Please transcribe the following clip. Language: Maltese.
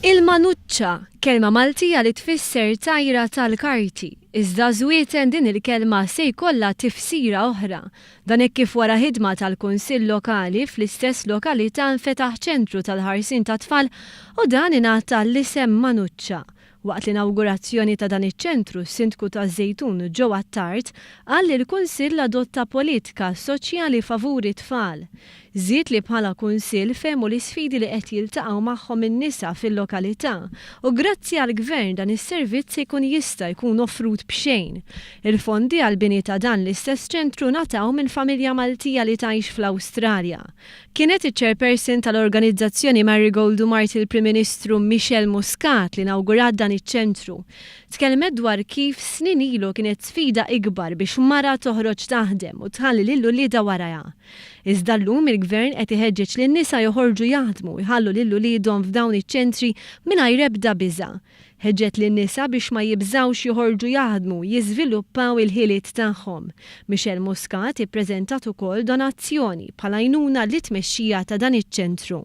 Il-manuċċa, kelma Maltija li tfisser tajra tal-karti. Iżda Żwieten din il-kelma se jkollha tifsira oħra. Dan hekk kif wara ħidma tal-Kunsill Lokali fl-istess lokalità nfetaħ ċentru tal-ħarsien tat-tfal u dan ingħata l-isem Manuċċa. Waqt l-inawgurazzjoni ta' dan iċ-ċentru, s-Sindku taż-Żejtun, Joe Attard, qal li l-Kunsill adotta politika soċjali favur it-tfal. Żied li bħala Kunsill fehmu l-isfidi li qed jiltaqgħu magħhom in-nisa fil-lokalità u grazzi għall-Gvern dan is-servizz se jkun jista' jkun offrut b'xejn. Il-fondi għall-bini ta' dan l-istess ċentru ngħataw minn familja Maltija li tgħix fl-Awstralja. Kienet iċ-Chairperson tal-organizzazzjoni Marigold u mart il-Prim Ministru Michelle Muscat li inawgurat dan iċ-ċentru. Tkellmet dwar kif snin ilu kienet sfida ikbar biex mara toħroġ taħdem u tħalli lil uliedha warajha. Iżda llum il-Gvern qed iħeġġeġ lin-nisa joħorġu jaħdmu u jħallu lil uliedhom f'dawn iċ-ċentri mingħajr ebda biża'. Ħeġġet lin-nisa biex ma jibżgħux joħorġu jaħdmu u jiżviluppaw il-ħiliet tagħhom. Michelle Muscat ippreżentat ukoll donazzjoni bħala għajnuna lit-tmexxija ta' dan iċ-ċentru.